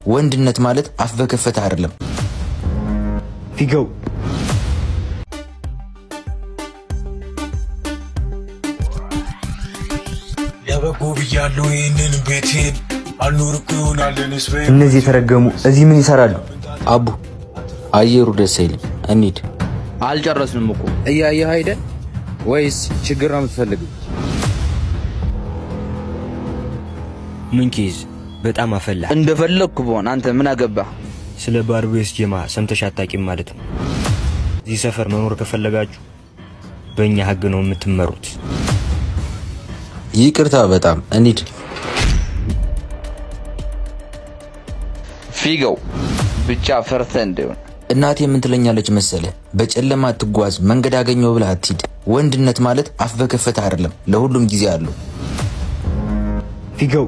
ወንድነት ማለት አፍ በከፈተ አይደለም። ፊገው። ለበጎ ብያለሁ። ይህንን ቤቴን አልኖርኩ ይሆናል። እኔስ እነዚህ የተረገሙ እዚህ ምን ይሰራሉ? አቡ አየሩ ደስ አይልም። እንሂድ። አልጨረስንም እኮ። እያየህ አይደል? ወይስ ችግር ነው የምትፈልገው? ምን case? በጣም አፈላ። እንደፈለግኩ ብሆን አንተ ምን አገባህ? ስለ ባርቤስ ጀማ ሰምተሽ አታውቂም ማለት ነው። እዚህ ሰፈር መኖር ከፈለጋችሁ በእኛ ህግ ነው የምትመሩት። ይቅርታ በጣም፣ እንሂድ። ፊገው፣ ብቻ ፈርተህ እንደሆነ። እናቴ ምን ትለኛለች መሰለ? በጨለማ አትጓዝ፣ መንገድ አገኘው ብለህ አትሂድ። ወንድነት ማለት አፍ በከፈተ አይደለም። ለሁሉም ጊዜ አለው። ፊገው።